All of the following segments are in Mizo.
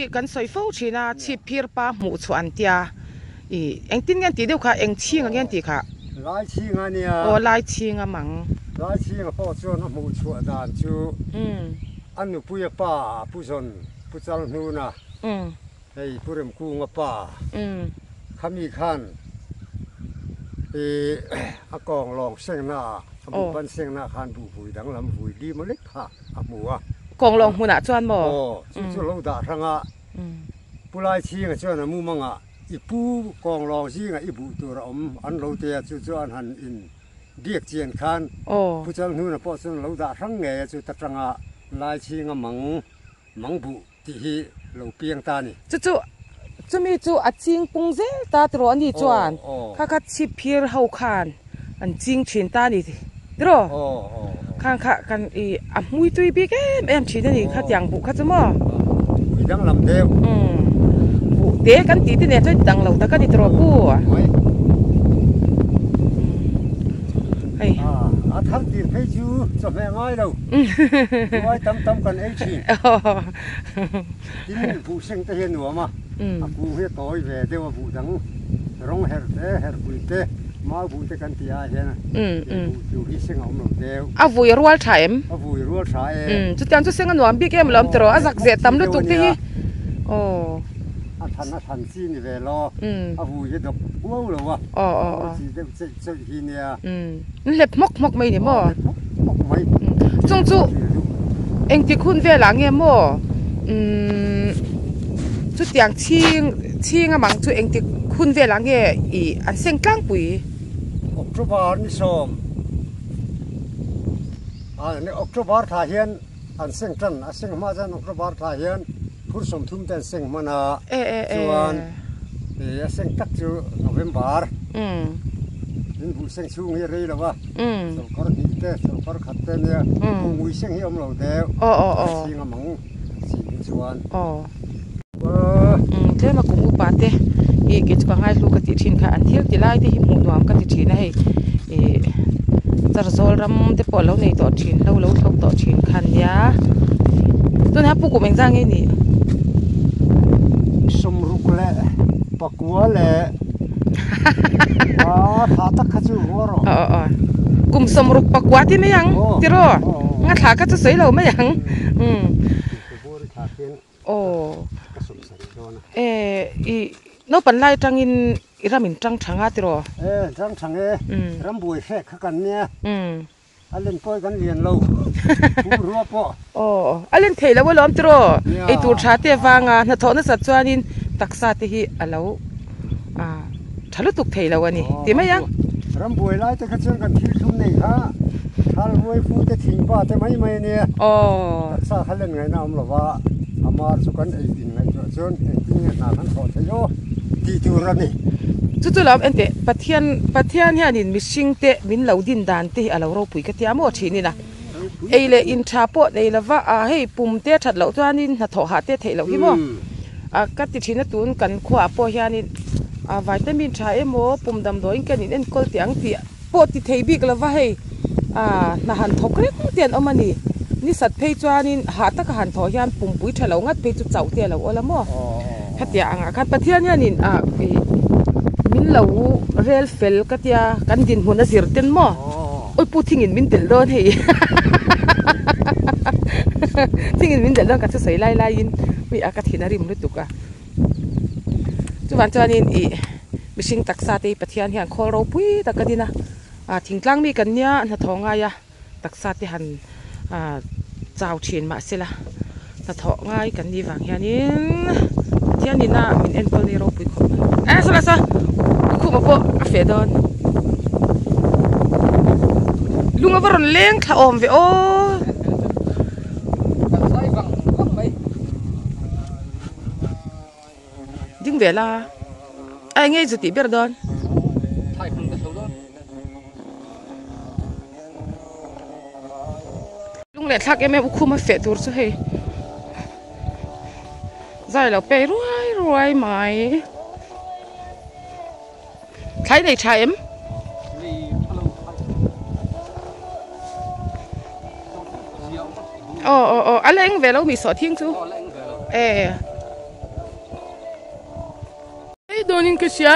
hi kan sawi fo thin a, chhip phir pa hmuh chhuah an tia, ih engtin nge an tih deuh kha, eng chhing ang nge an tih kha? Lai chhing a nia. Aw lai chhing a mang. Lai chhing a pawh chuan a hmuh chhuah dan chu a nupui a pa Pu Zawn, Pu Chalhnuna, hei Pu Remkunga pa khami khan ih a kawng lawng sengna ah a buhban sengna ah khan buhvui danglam vui li maw lek kha a hmu a. Kawnglawng hmunah chuan maw? Aw, chu chu lo dah hrang a. Pu Laichhinga chuan a mumangah i pu kawnglawng zingah i buh tur a awm an lo ti a, chu chu an han in biak chian khan Pu Chalhnuna pawh chuan a lo dah hrang ngei a, chu ta tanga Laichhinga mang mang buh tih hi lo piang ta a ni. Chu chu chumi chu a ching pung zel ta tiraw a ni chuan kha kha chhip phir ho khan an ching thin ta a ni tiraw khang kha kan i a hmui tui bik em em thin a ni khatiang buh kha chu maw hmui danglam deuh buh te kan tih te nen chuan dang lo tak a ni tiraw pu. Hei. A thar tir phei chu chawhmeh ngai lo. Ruai tam tam kan ei thin. Tin buh seng te hi a nuam a, a kung hi a tawi ve deuh a buh dang rawng herh te, herh pui te, mau buh te kan tih ah hian buh tur hi seng a awm lo deuh. A vui a rual tha em? A vui rual tha e. Chutiang chu seng a nuam bik em lo awm tiraw? A zak zeh tam lutuk te hi. Aw. A than a than chi ni ve lo. A vui hi dawk huau lo a. Aw chi deuh cheih cheih hi nia. An hlep hmawk hmawk mai ni maw? Chung chu engtik hun velah nge maw umm chutiang chhing chhing a mang chu engtik hun velah nge ih an seng tlangpui? October ni sawm ah October thla hian an seng tan a seng hma chuan October thla hian phur 30 te an seng hman a chuan a seng tak chu November in buh seng chhung hi a rei lo a sawrkar hnih te sawrkar khat te nia buh ngui seng hi a awm lo deuh a chhing a mang chin hi chuan Tlem a kum upa te ih kei chu ka ngaihlu ka tih thin kha an thil ti lai te hi hmuh nuam ka ti thin a hei ih charzawl ram te pawh lo nei tawh thin lo lo thlawk tawh thin kha an nia tunah pu kum engzah nge nih Sawmruk leh pakua leh aa thla tak kha chu ruah rawh aw aw kum sawmruk pakua ti mai ang tiraw nga thla kha chu sawi lo mai ang umm. Aw e i naupan lai atangin i ram in tang thang a tiraw? E tang thang e ram buai hrek kha kan nia a len pawi kan lian lo pu rua pawh. Aw a len theih lo alawm tiraw eitur tha te avanga hnathawh nasat chuanin taksa te hi a lo tha lutuk thei lo a ni ti mai ang. Ram buai lai te kha chuan kan thil thlum nei kha thal ruai fu te thing pa te mai mai a nia. Taksa kha len ngaihna a awm lo va, a mar chu kan ei in ngaihtuah chuan engtin nge hna kan thawh theih aw tih tur a ni. Chu chu lo enteh Pathian Pathian hianin mihring te min lo din dan te hi a lo ropui ka tia maw thin ina ei leh in tha pawh nei lova a hei pum te that loh chuanin hnathawh hah te theih loh hi maw. A ka ti thin a tun kan khuaah pawh hianin a vitamin tha emaw pum damdawiin kan in enkawl teh ang tih pawh ti thei bik lova hei a hna han thawk reng te an awm a ni. Ni sat phei chuanin hah taka han thawh hian pumpui tha lo ngat phei chu chauh te a lo awl a maw. Hetiang angah khan Pathian hianin a ih min lo rel fel ka tia kan dinhmun a zir ten maw. Awi pu thingin min telh dawn hei thingin min telh dawn ka thusawi lai laiin ui a ka thin a rim lutuk a chuvang chuanin ih mihring taksa te hi Pathian hian khawl ropui tak a din a ah thingtlang mi kan nia hnathawh ngai a taksa te han ah chau thin mahsela hnathawh ngai kan nih vang hianin Pathian ina min enkawl ni ropui khawp mai eh saw lah saw khuma pawh a feh dawn lung a va rawn leng thla awm ve aw ding ve la a eng nge zu tih ber dawn. Lung leh thlak em em u khum a feh tur chu hei zai lo pei ruai ruai mai thlai nei tha em aw aw aw a la eng ve lo mi sawh thing chu e. dawnin ka hria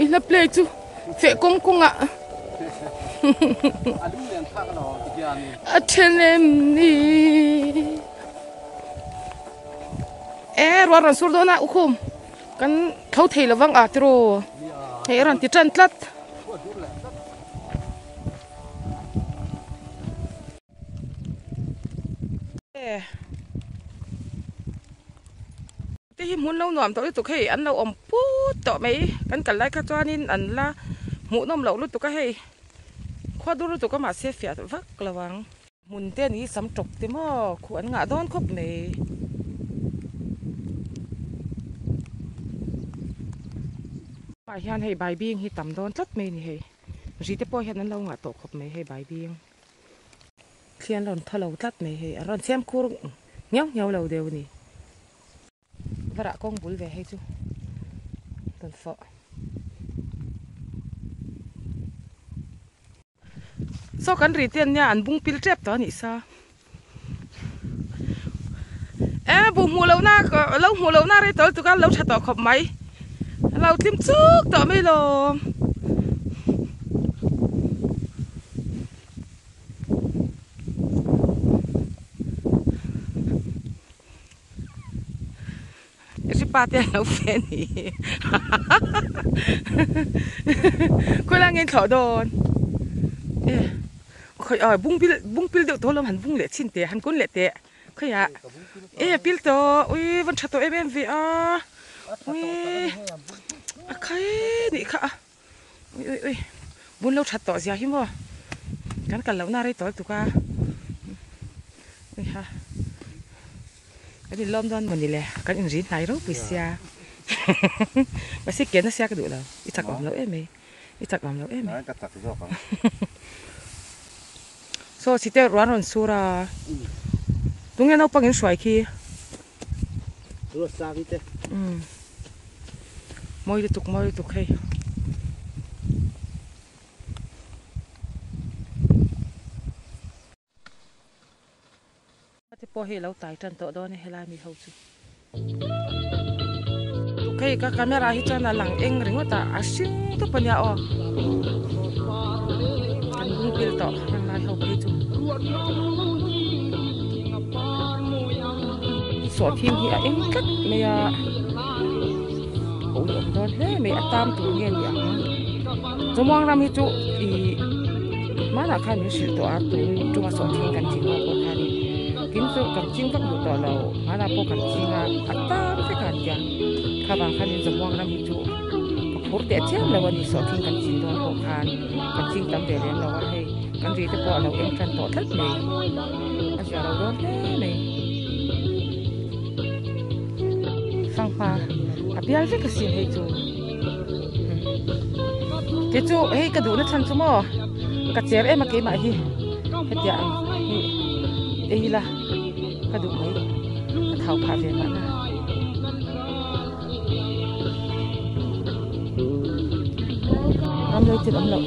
i hla play chu feh kawng kawngah a then em ni e ruah rawn sur dawn a ukhum kan tho thei lovang a tiraw hei a rawn ti tan tlat. Te hi hmun lo nuam tawh lutuk hei an lo awm put tawh mai kan kal lai kha chuanin an la hmuhnawm loh lutuk a hei khua dur lutuk a mahse fiah vak lo ang. Hmun te ni sam tawp te maw khuh an ngah dawn khawp mai. Ah hian hei baibing hi tam dawn tlat mai a ni hei ri te pawh hian an lo ngah tawh khawp mai hei baibing. Thli an rawn thaw lo tlat mai hei an rawn siam khur nghiau nghiau lo deuh a ni. Varah kawng bul ve hei chu rawn fawh. Saw kan ri te an nia an bung pil tep tawh a nih sa. E bu hmuh loh na lo hmuh loh na rei tawh lutuk a lo tha tawh khawp mai. A lo tlim chuk tawh mai lawm. Ripa te an lo fe a ni khawi lai nge in thlawh dawn e khawi aw bung pil bung pil deuh tawh alawm han bung leh chhin teh han kun leh teh khawiah e a pil tawh ui van tha tawh em em ve a ui a khai nih kha a. Ui ui ui bun lo that tawh zia hi maw kan kal lohna rei tawh lutuk a ui ha kan in lawm dawn mawni le kan in ri hnai ropui sia mahse ke nasa ka duh lo i chak awm loh em mai i chak awm loh em mai ka chak zawk ang saw chite ruan rawn sur a tunge naupang in hruai khi. Ruat sang te. Umm. Mawi lutuk mawi lutuk hei. Te pawh hei lo tai tan tawh dawn e helai mi ho chu. Tuk hei ka camera hi chuan a lang eng ringawt a a hring tup ania aw. Kan bung pil tawh heng lai ho phei chu. Sawhthing hi a eng tlat mai a a ui awm dawn hle mai a tam tur nge ni ang chawmuang ram hi chu ih hmanah khan min hrilh tawh a tun tuma sawhthing kan ching ho pawh khan tin chu kan ching vak duh tawh lo hmanah pawh kan ching a a tam vek a an tia kha vang khanin chawmuang ram hi chu ka phur teh chiam lo a ni sawhthing kan chin dawn pawh khan kan ching tam ve lem lo a hei kan ri te pawh a lo eng tan tawh tlat mai. A zia lo dawn hle mai. Fanghma a bial vek asin hei chu. Kei chu hei ka duhna chhan chu maw ka cher em a keimah hi hetiang ang hi ei ila ka duh mai ka thau phah ve mahna. Ram lei thil awm loh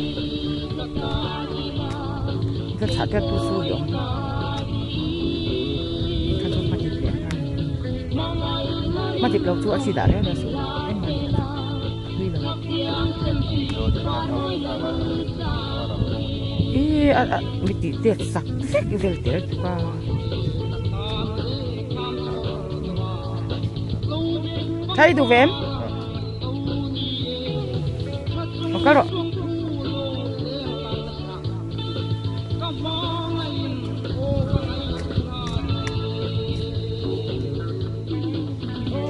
ka chhah tel tu chu hi awm kha chu hma dip leh nghal hma dip lo chu a chi dah reng reng suh engmah ni lo a hlui lo ih a a mi tih tet sak vek vel tel tuk a. Thai duh ve em? Aw kal rawh.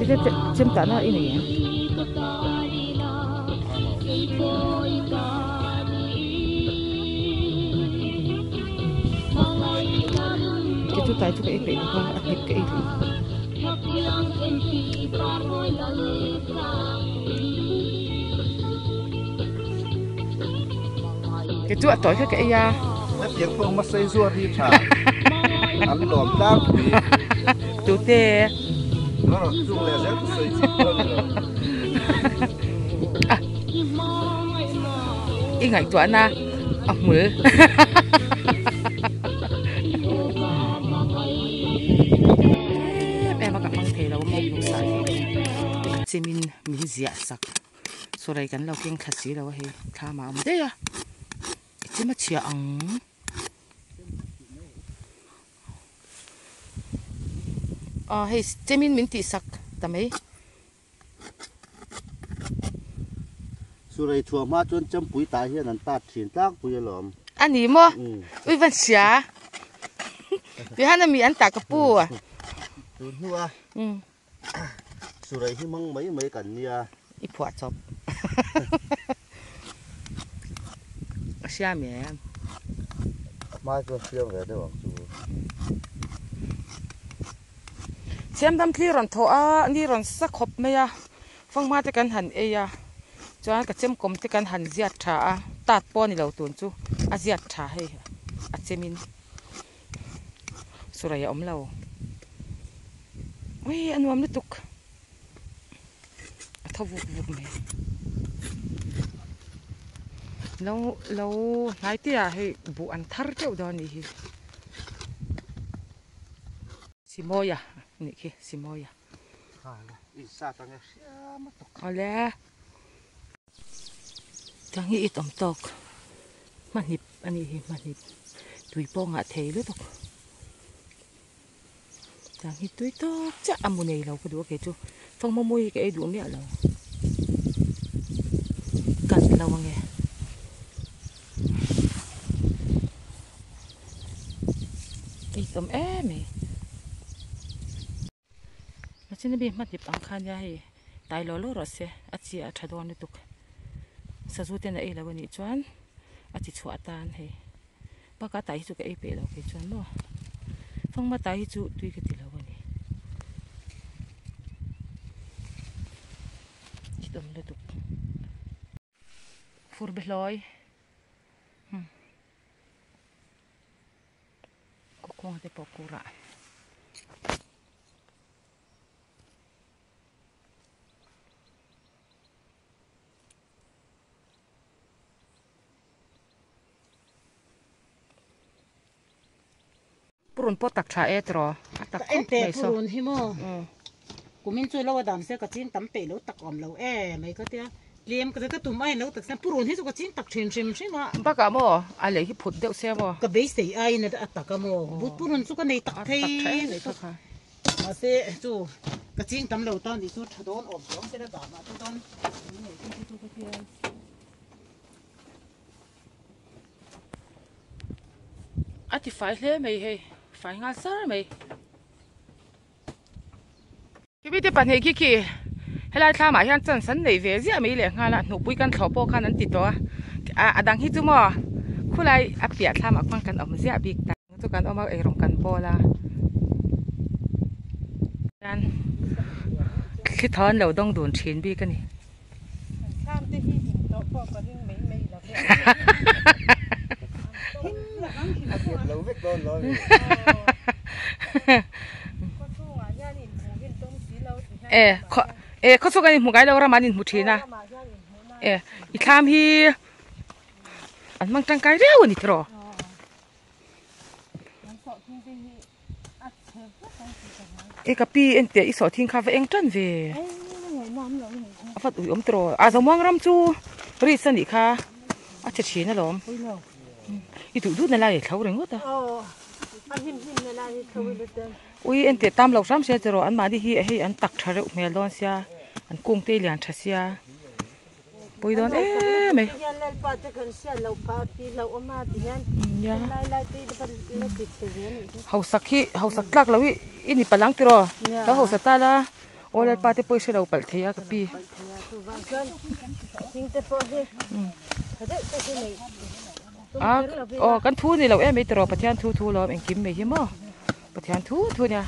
Thế thế chim tả nó in này Cái chú tài chú cái vậy nó không ăn thịt cái gì. Cái chú ạ tối cái cái ya. Tiếng phong mà xây ruột đi chả. Ăn lòm tang. Chú tê. Nó rồi, chú lè rét xây chi À. I ngai tuah na a hmul. Em em a ka hmang thei lo a mawng hnung sai hi a chimin min ziah sak. Saw kan lo keng thla si lo a hei thlam ah a awm daih a i chem a chhia ang. Aw hei chemin min tih sak ta mai. Surei chhuah hma chuan Champui tah hian an tat thin tlangpui alawm. A ni maw? Ui van sia. Tihan ami an tah ka pu a. Tun hnu a Surei hi hmang mai mai kan nia. I phuah chawp. A hria mi em? A hma chuan hriam ve deuh ang chu. Siamdam thli rawn thawh a, ni rawn sa khawp mai a, fanghma te kan han ei a, chuan ka chemkawm te kan han ziat tha a, tat pawh a ni lo tun chu a ziat tha hei a chemin surai a awm lo. Ui a nuam lutuk a thaw vuk vuk mai. Lo lo hnai te ah hei buh an thar teuh dawn a nih hi. Simawia nih khi Simawia. Awle. Tang hi it awm tawk hmahnip a nih hi hmahnip tui pawh ngah thei lutuk. Tang hi tui tawk chiah a mu nei lo ka duh a kei chu fangma mawi hi ka ei duh miah lo. Cut lo ange. Ei awm em mai. Machine ami hma hnip ang kha nia hei tai law law rawh se a chi a tha dawn lutuk sazu ten a ei lo anih chuan a chi chhuah atan hei bakah tai hi chu ka ei peih lo kei chuan maw fangma tai hi chu tui ka ti lo a ni thitawm lutuk. Fur be hlawi hmm kawkawng te pawh kur ah. Purun pawh tak tha e tiraw a tak khawp mai saw. Purun hi maw kumin chu lo a dam se ka ching tam peih lo tak awm lo e mai ka tia tlem ka ka tum aiin lo tak se purun hi chu ka ching tak thin hrim hrim a. Bakah maw a lei hi phut deuh se maw. Ka beisei aiin a tak a maw but purun chu ka nei tak thei lutuk mahse chu ka ching tam lo ta nih chu tha dawn awm chuang se la danah te chuan. A ti fai hle mai hei fai nghal sar mai Kimi te pahnih khi khi helai thlam ah hian chance an nei ve ziah mai leh nghal a hnuhpui kan thlawh pawh khan an ti tawh a a dang hi chu maw khulai a piah thlam ah khuan kan awm ziah bik ta chu kan awm a eirawng kan bawl a hian thli thaw an lo dawng dun thin bik a ni. E khaw chhung an inhmu ngai lo ramah an inhmu thin a e i thlam hi an hmang tangkai riau a ni tiraw. E ka pi en teh i sawh thing kha va eng tan ve a vat ui awm tiraw a zomuang ram chu risk a nih kha a che thin alawm i duh duh na lai a thlo ringawt a ui en teh tam lo hram sia tiraw an mahni hi hei an tak tha reuh hmel dawn sia an kung te lian tha sia. Pui dawn em mai. Hausak hi hausak tlak lo hi i ni palang tiraw lo hausa ta la aw lalpa te pawh i hre lo palh thei a ka pi. A aw kan thu ni lo em mai tiraw Pathian thu thu lawm engkim mai hi maw Pathian thu thu nia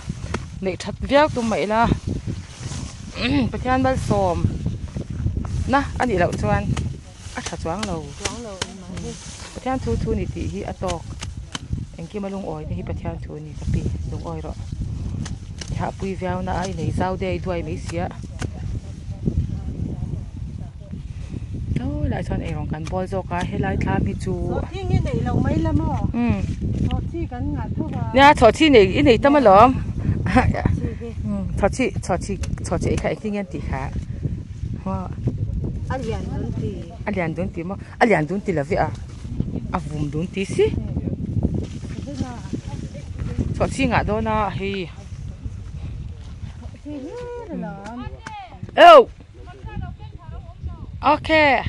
neih that viau tum mai ila Pathian malsawm na a nih loh chuan a tha chuang lo Pathian thu thu ni tih hi a tawk engkim a lungawi te hi Pathian thu a ni ka pi lungawi rawh i hahpui viau na a i nei zau dei duai mai sia lai chuan eirawng kan bawl zawk a helai thlam hi chu nia chhawhchhi nei i nei tam alawm chhawhchhi chhawhchhi chhawhchhi ei kha engtin nge an tih kha. A lian dun ti. A lian dun ti maw? A lian dun ti lo ve a, a vum dun ti si. Chhuah chhingah dawn a hei. Eo! Okay.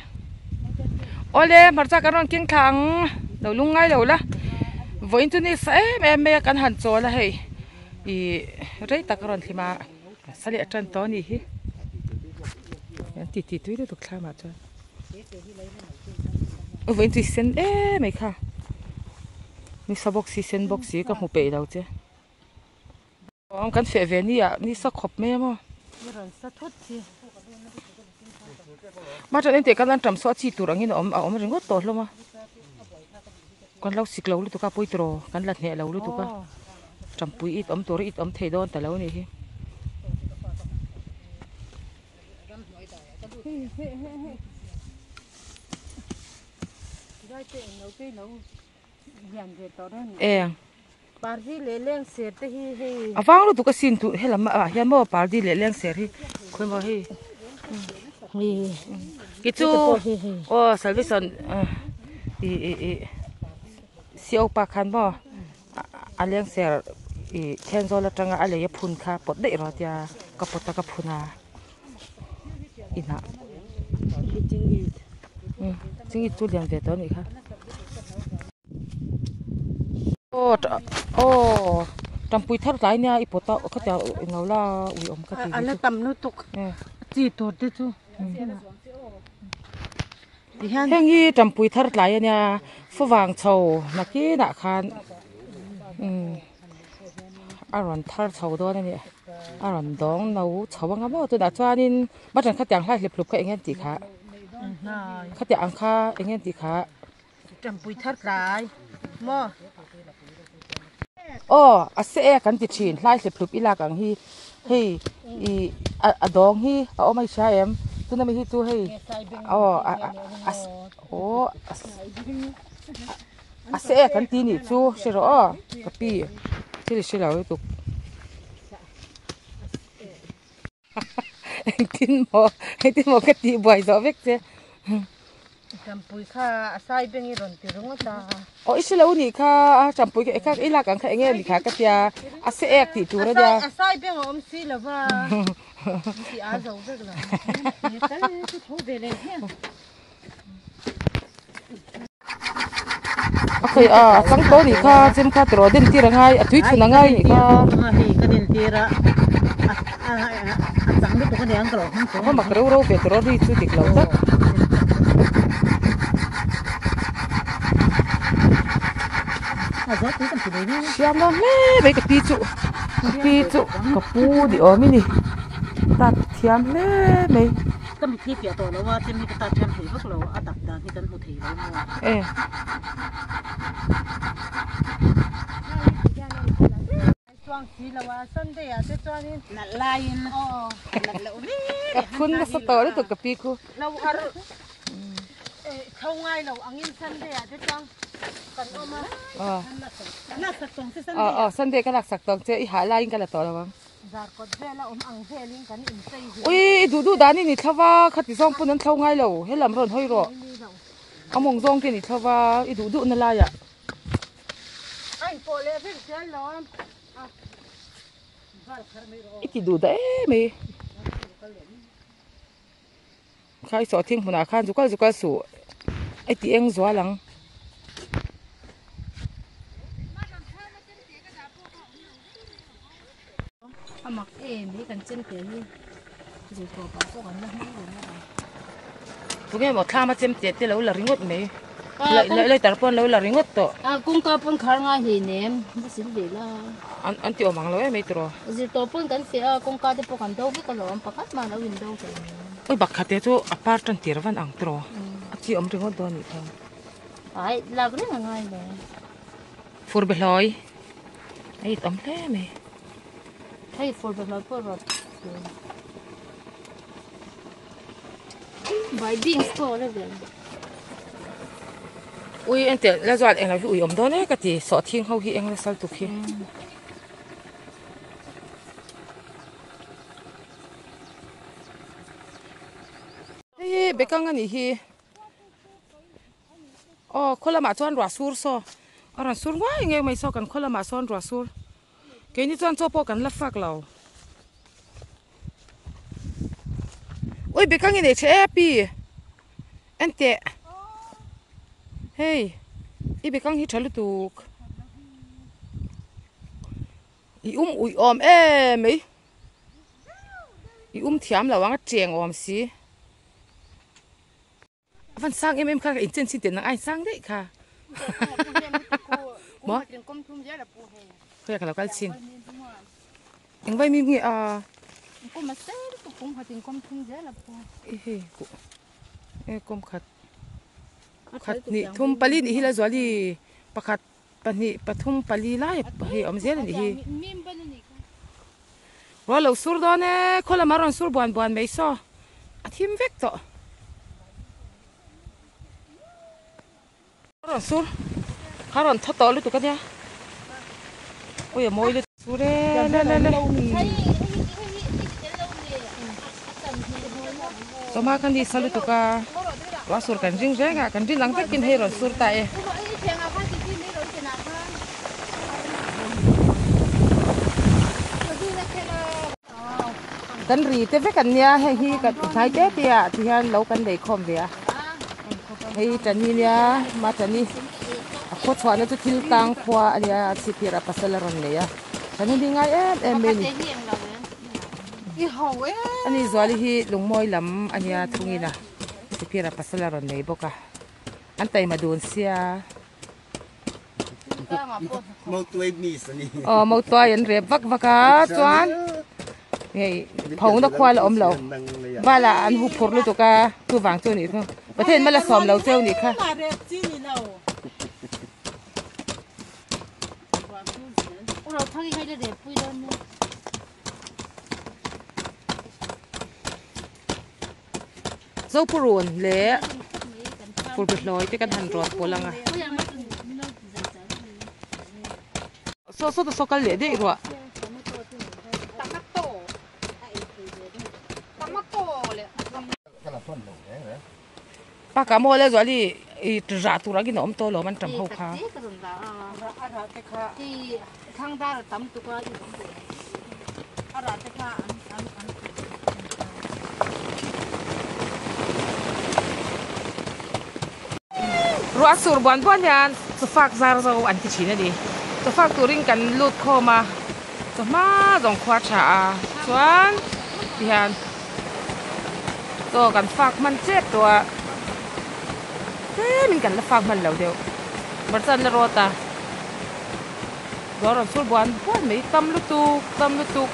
Awle hmarcha kan rawn keng thla ang lo lung ngai lo la. Vawiin chu ni sa em em mai a kan han chawl a hei. Ih rei tak a rawn thlim a. Sa leh tan tawh a nih hi. An ti ti tui lutuk thlam ah chuan. Vawiin chu i sen em mai kha. Ni sa bawk si sen bawk si ka hmu peih lo che. Awm kan feh ve ni ah ni sa khawp mai a maw. Mah chuan engteh khan an tam saw a chi tur angin a awm a awm ringawt tawh hlawm a. Kan lo sik lo lutuk a pawi tawh kan la hneh lo lutuk a. Tampui it awm tur it awm thei dawn ta lo a nih hi. Eng. A vang lutuk a sin tur helam ah hian maw pardi leh lengser hi khawi maw hei ki chu aw salvation ih ih ih sio pa khan maw a lengser ih thenzawl atanga a lei a phun kha pawt daih rawh tia ka pawt a ka phun a inah chingit chu lian ve tawh a nih kha. Aw aw tampui thar tlai nia i pawt a khatia englo la ui awm ka ti a la tam lutuk chi tur te chu tihian heng hi tampui thar tlai ania favang chho nakinah khan umm a rawn thar chho dawn a ni a rawn dawng no chho anga maw tunah chuanin button khatiang hlai hlep hlup kha eng nge an tih kha khatiang ang kha eng nge an tih kha. Tampui thar tlai maw? Aw a se e kan ti thin hlai hlep hlup i lak ang hi hei ih a dawng hi a awm a i hria em tuna mi hi chu hei aw a a aw a se e kan ti nih chu hre rawh aw ka pi thil i hre lo lutuk. Engtin maw engtin maw ka tih buai zawh vek che. Tampui kha a sai beng i rawn ti ringawt a. Aw i hrelo nih kha a tampui kha kha i lak ang kha enge ni kha ka tia a se ek tih tur a nia. A sai beng a awm si lo va tih a zo vek lo. Tal chu tho ve leh hian. A khawi a a chang tawh nih kha chem kha tiraw den tir a ngai a tui chhun a ngai nih kha. Hei ka den tir a a chang lutuk a niang ka lo hmang tawh. A va mak reu reu ve tiraw ri chu dik lo tak. A zawt tui kan ti mai nia. Siam dawn hle mai ka pi chu ka pi chu ka pu ni awm i ni tat thiam hle mai. Ka mitthi piah tawh lo a, chem hi ka tat thiam thei vak lo, a dap dan hi kan hmu thei lo maw? E. Chuang si lo a, Sunday ah te chuanin nalh laiin nalh loh ve Ka phun nasa tawh lutuk ka pi khu. Lo har tho ngai lo angin Sunday ah te chuan kan awm a. Laksak tawng che Sunday ah. Aw Sunday ka laksak tawng che i hah laiin ka la tawh lo ang. Zarkawt vela awm ang velin kan inchei ve. Ui, i duh duh dan i ni thlo va, khati zawng pawn an thlo ngai lo, helam rawn hawi rawh. A mawng zawng te ni thlo va, i duh duh na laiah. A inpawh leh vek zel lo a. I ti duh dah em mai. Khai sawh thing hmunah khan zukal zukal suh i ti eng zual ang. A mak em hi kan chem te hi zir tawh pah pawh kan la hmang reng a. Tunge maw thlam a chem te te lo la ringawt mai lai tar pawh an lo la ringawt tawh. A kawngka pawn khar ngai hlei nem va sil ve la. An ti awm ang lo em mai tiraw. Zir tawh pawn kan feh a kawngka te pawh kan do vek alawm pakhat mah lo in do hlei nem. Ui bakha te chu a par tan tir van ang tiraw a chi awm ringawt dawn a nih kha. Ai lak reng a ngai lo. Fur be hlawi a it awm hle mai. Hei fur be hlawi pawh rawt Bai beans pawh la ve. Ui engtiang la chuan englo hi ui awm dawn e ka ti sawhthing ho hi eng la sal tuk hi. Hei Bekang a nih hi. Aw khaw lamah chuan ruah sur saw a rawn sur nguai ngei mai saw kan khaw lamah sawn ruah sur keini chuan chaw pawh kan la fak lo. Ui bekang i nei tha e pi enteh hei i bekang hi tha lutuk i um uih awm em mai i um thiam lo ang a cheng awm si. A van sang em em kha ka in chen chin teh nang a in sang daih kha. Maw? Khawiah ka lo kal chin. Eng vai mi nge a? Hei e kawm khat khat hnih thum pali nih hi la zuali pakhat pahnih pathum pali lai hei a awm zel a nih hi. Ruah lo sur dawn e, khaw lamah a rawn sur buan buan mai saw, a thim vek tawh. A rawn sur, kha rawn thaw tawh lutuk a nia, ui a mawi lutuk. Sur e le le le. Chawhma khan hi sa lutuk a, ruah sur kan ring reng a, kan rin ang vekin hei rawn sur ta e. Kan ri te vek an nia heng hi kan hnai te te ah ti hian lo kan lei khawm ve a hei tani nia ma tani a khaw chhuahna chu thil tang khua a nia a chhipir a pasal a rawn nei a tani hi ngai em em mai a ni ani zuali hi lungmawi lam a nia thungin a chhipir a pasal a rawn nei bawk a an taima dun sia. Aw mautuai an rep vak vak a chuan hei phona khua la awm lo vala an hu phur lutuk a chuvang chu anih chu Pathian mala sawm lo cheu nih kha. Zopurun leh Furbihlawi te kan han rawn pawlh ang a. Saw saw ta saw kal leh daih ruah. Bakah maw le zuali i rah tur angin a awm tawh lo an tam ho kha. Ruah sur buan buan hian chawfak zar zo an ti thin a ni. Chawfak turin kan lut khawm a, chawhma zawng khua tha a chuan tihian chaw kan fak hman chep tawh a, tlemin kan la fak hman lo deuh. Hmarcha an la rawt a. Ruah rawn sur buan buan mai tam lutuk tam lutuk.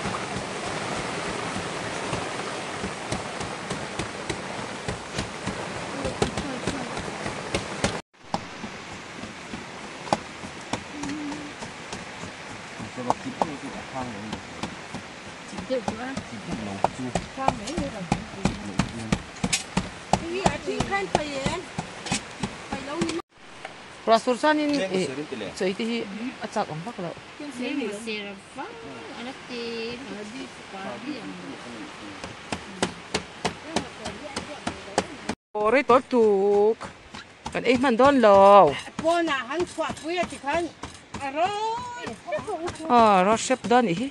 Ruah sur chuanin ih chawi te hi a chak awm vak loh. Aw rei tawh tuk kan ei hman dawn lo. Aw rawt hrep dawn nih hi.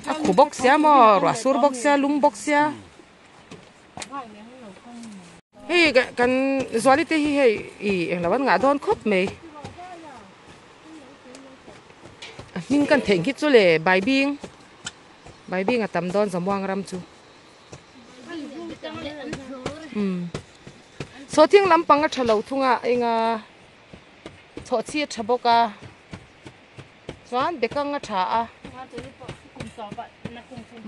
A khu bawk sia maw ruah sur bawk sia lum bawk sia hei kan zuali te hi hei ih englo an ngah dawn khawp mai a hming kan theih nghit chu le baibing baibing a tam dawn zamuang ram chu umm sawhthing lampang a tha lo thung a enga chhawhchhi a tha bawk a. Chuan bekang a tha a.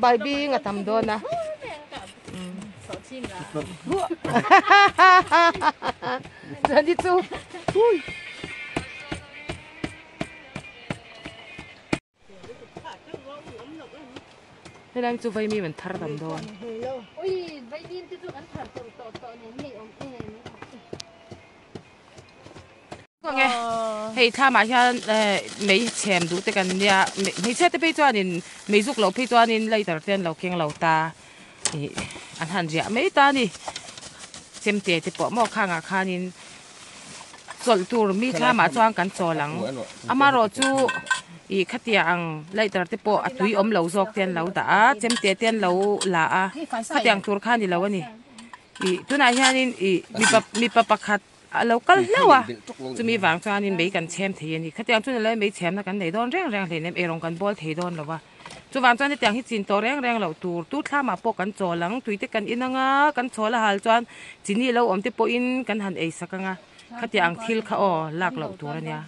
Baibing a tam dawn a. Chuan hi chu hui. Helai chu vaimim an thar tam dawn. Nge hei thlamah hian mei chhem duh te kan nia hmeichhia te phei chuanin mei zuk loh phei chuanin lighter te an lo keng lo ta ih an han riah mai ta a ni chemte te pawh maw khangah khanin chawlh tur mi thlamah chuan kan chawl ang amaherawhchu ih khatia ang lighter te pawh a tui awm lo zawk te an lo dah a chemte te an lo la a khatiang tur kha a ni lo a ni ih tunah hianin ih mipa mipa pakhat. A lo kal hlauh a, chumi vang chuanin mei kan chhem thei a ni. Khatiang chu nilai mei chhemna kan nei dawn reng reng hleinem, eirawng kan bawl thei dawn lo a. Chuvang chuan hetiang hi chin tawh reng reng loh tur, tu thlamah pawh kan chawl ang, tuite kan in ang a, kan chawl a hal chuan chini lo awm te pawhin kan han ei sak ang a, khatiang ang thil kha aw lak loh tur a nia.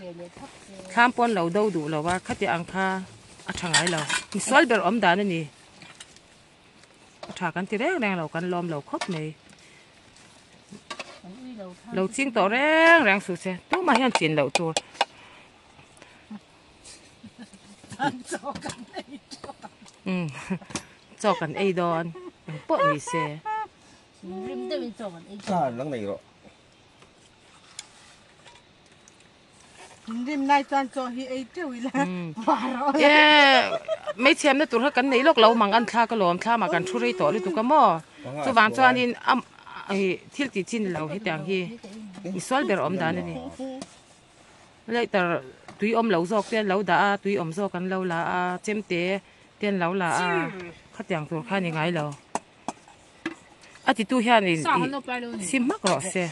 Thlam pawn lo do duh lo a, khatiang ang kha a tha ngai lo. Misual ber awm dan a ni. A tha kan ti reng reng lo, kan lawm lo khawp mai. Lo ching tawh reng reng suh se, tumah hian chin loh tur. Chaw kan ei dawn, eng pawh ni se. Rim lai chuan chaw hi ei teuh ila var a awm. Hmeichhiamna tur kha kan nei lawk lo mang an thlak alawm thlamah kan thu rei tawh lutuk a maw chuvang chuanin a thil tih chin lo hetiang hi misual ber awm dan a ni lighter tui awm lo zawk te an lo dah a tui awm zawk an lo la a chemte te an lo la a khatiang tur kha a ni ngai lo a titu hianin sim hmak rawh se.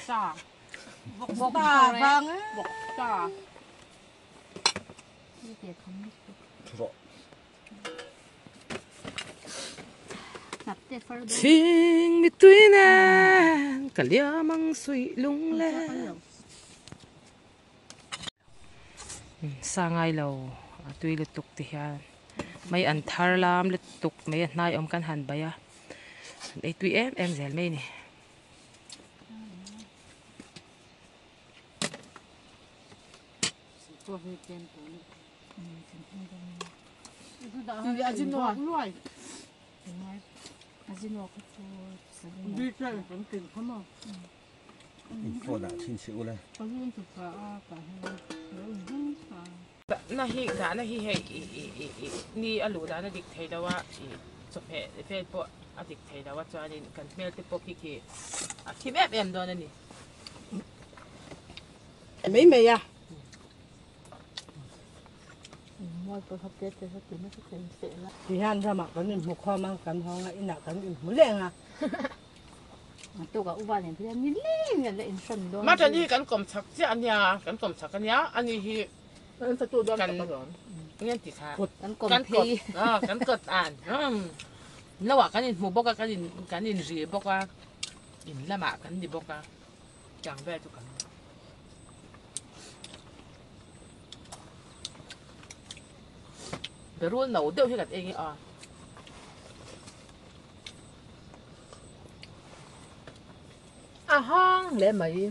Chhing mitui nen ka liam ang suih lung le. Sa ngai lo a tui lutuk ti hian mai an thar lam lutuk mai a hnai awm kan han bai a ei tui em em zel mai a ni. Na hi dahna hi hei ni a luh dahna dik thei lo a ih chawhmeh vel pawh a dik thei lo a chuanin kan hmel te pawh khi khi a thim em em dawn a ni. Mai mai a. Ti hian ramah kan inhmu khawm a, kan hawng a, inah kan inhmu leng a. Mutton hi kan kawm chak chiah a nia, kan kawm chak a nia, ani hi kan ngen ti kha kan kawt kan kawt an lo ah kan inhmu bawk a kan in kan inri bawk a in lamah kan ni bawk a chang vel chu kan berul no deuh hi kan eng a. A hang hle mai.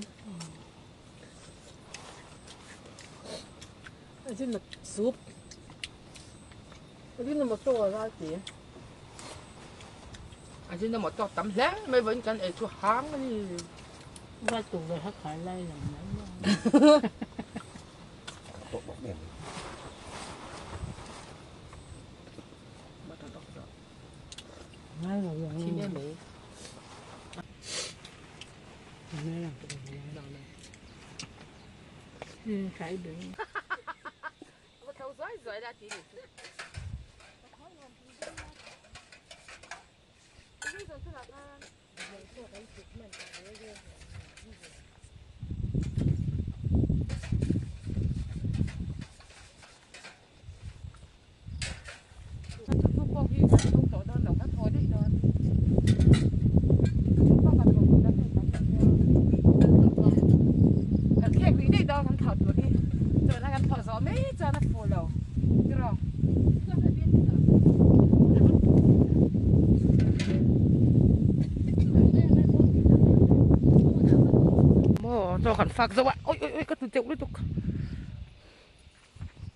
A zin a soup. A zin a motor a ral ti. A zin a motor tam hle mai vawiin kan ei chu hang a ni. Vai tur ve kha khai lai lo mai mai. Chaw kan fak zo a oi oi oi ka ti teuh lutuk.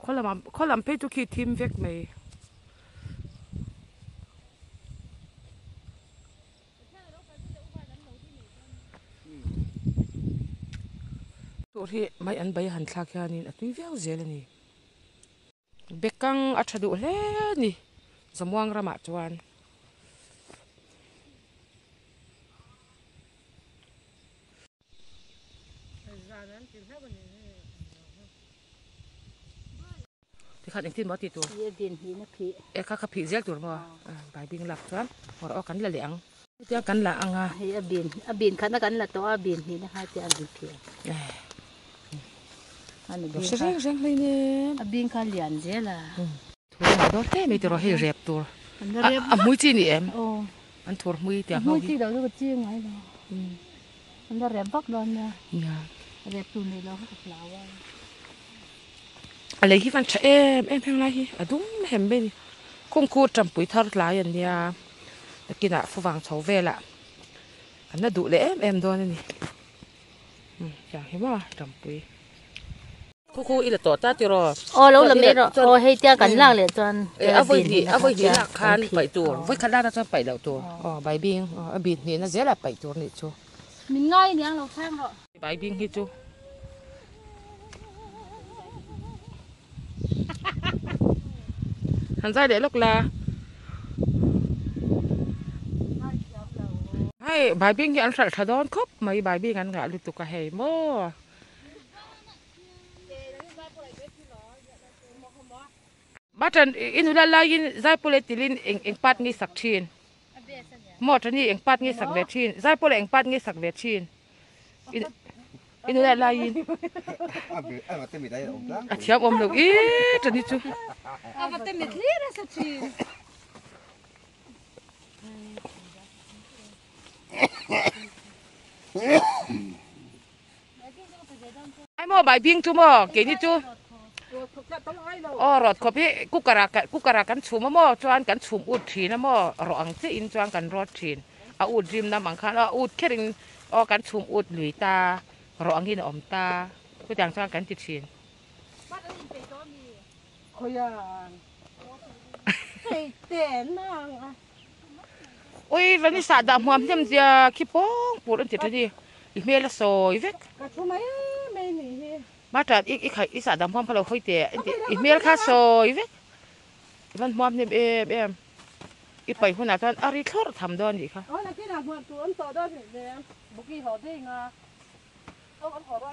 Khaw lamah khaw lam phei chu khi thim vek mai. Tur hi mai an bai han thlak hianin a tui viau zel a ni. Bekang a tha duh hle a ni Zamuang ramah chuan. Tikhan engtin maw tih tur? E kha kha phih zel tur maw? Baibing lak chuan awr aw kan la leh ang. Chutia kan la ang a. Hei a bin a bin khatna kan la tawh a bin hnihna kha te a bin phih ang. Ani bin kha. Reng reng hlei nem. A bin kha lian zel a. Thur ngah dawn hle mai tiraw hei rep tur. A hmui chi ni em? An thur hmui tiang ho hi. A hmui chi lo chu ka chi ngai lo. An la rep vak dawn nia. Rep tur nei lo kha ka hlau a. A lei hi van tha em em heng lai hi a dum hem mai a ni kung khu tampui thar tlai an nia nakinah fuvang chho velah an la duh leh em em dawn a ni umm tiang hi maw tampui khu khu i la tawh ta tiraw aw lo la mai rawh aw hei tia kan lak leh chuan a vawi hnih a vawi hnih lak khan paih tur vawi khat lak chuan paih loh tur aw baibing aw a bit hnihna zelah paih tur nih chu min ngai aniang lo thlang rawh. Baibing hi chu han zai leh lawk la hei baibing hi an hralh tha dawn khawp mai baibing an ngah lutuk a hei maw button i nula laiin zaipawl tilin eng eng part nge sak thin maw tani eng part nge sak ve thin zaipawl eng part nge sak ve thin. I nula laiin a thiam awm lo i tani chu. Ai maw bai bing chu maw keini chu aw rawt khawp hi cooker ah cooker ah kan chhum a maw chuan kan chhum ut thin a maw rawh ang chiah in chuan kan rawt thin a ut rim nam ang khan a ut kher in aw kan chhum ut lui ta rawh ang in a awm ta chutiang chuan kan ti thin. Ui Vanessa dah hmuam hnem zia khi pawng pur an ti tha ni i hmel a sawi vek. Ka thu mai mai ni hi. Mata i i khaih i sah dah hmuam kha lo hawi teh an ti i hmel kha sawi vek. I van hmuam hnem em em i paih hunah chuan a ri thlawrh tham dawn nih kha. Aw nakinah hmuam tur awm tawh dawn hlei hle buki haw daih nga.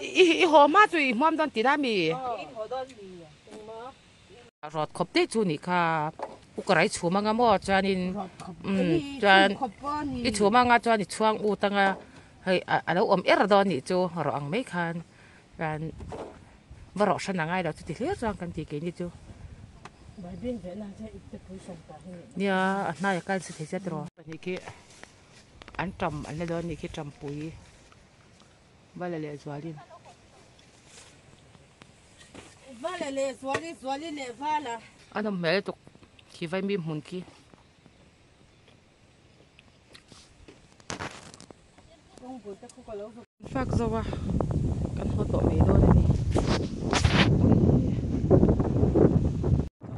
I i haw hma chu i hmuam dawn tina mi. Aw i haw dawn mi engmaw. Rawt khawp daih chu nih kha u ka rai chhum anga maw chuanin umm chuan i chhum anga chuan i chhuang ut anga hei a lo awm er dawn nih chu rawh ang mai khan chuan va rawh hran angai lo chuti hlir chuan kan ti keini chu nia a hnai a kal si thei zet rawh pahnih khi an tam an la dawn nih khi tampui va la leh zualin. Vala leh Zuali, Zuali leh Vala. A nawm hmel lutuk khi vaimim hmun khi. Fak zo a kan haw tawh mai dawn a ni.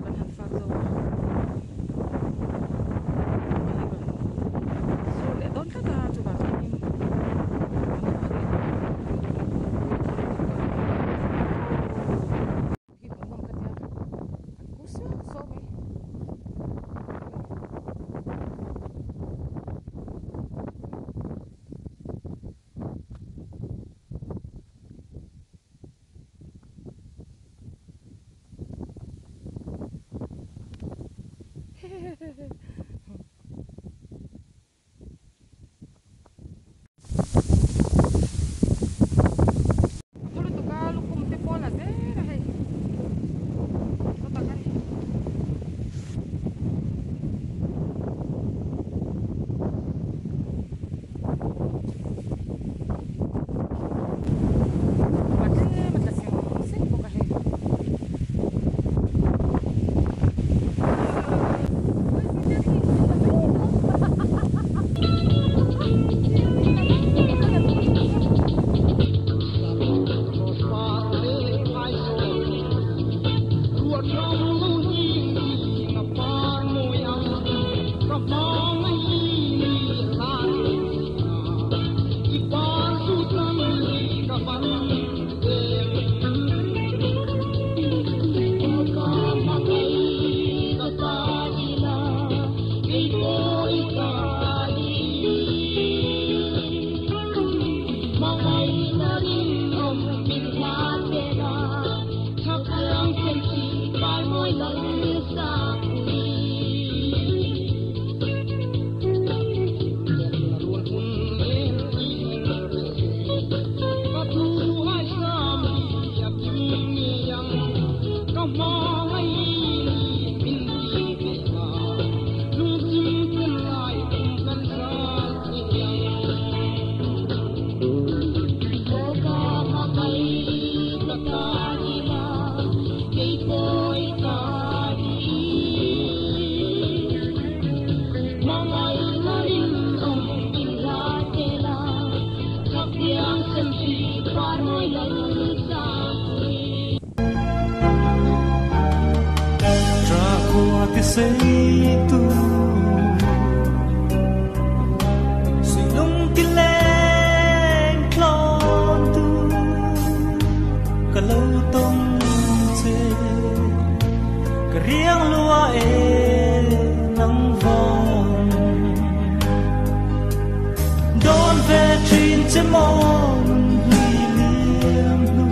Kan han fak zo a. Sur leh dawn tlat a chuvang chuanin Hi hmuhnawm ka tia an kur suau suau mai. che maw nun liam hnu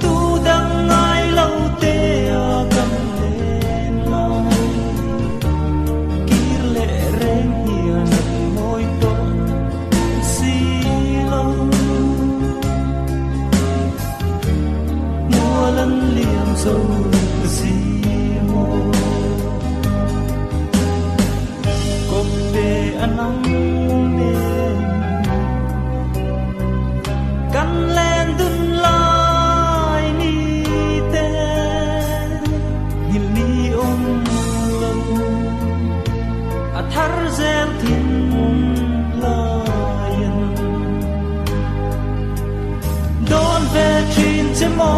tu dang ngai lo te a kan len lai kir le reng hian moi to si lo mualan liam zo si mo kopte anang nen kan len dun lai ni te ngil ni om lo a thar zel thin layan don ve chin che mo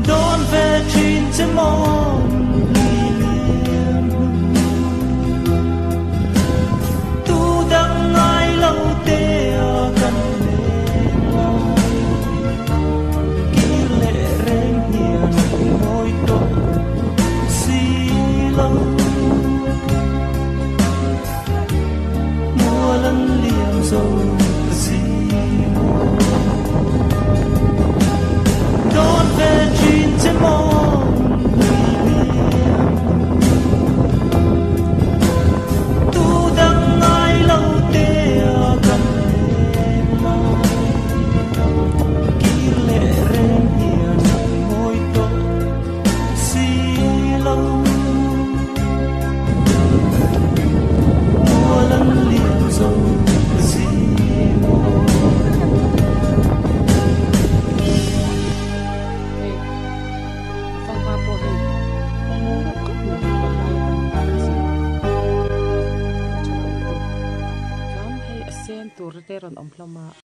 Don ve chin che mo tu dang ngai lo te a kan len lai kir le reng hian moi to si lo mualan liam zo si mo don ve chin che mo tu dang ngai lo te a kan len lai kir le reng hian moi to si lo mualan liam zo si mo Tur te ron om hlawma.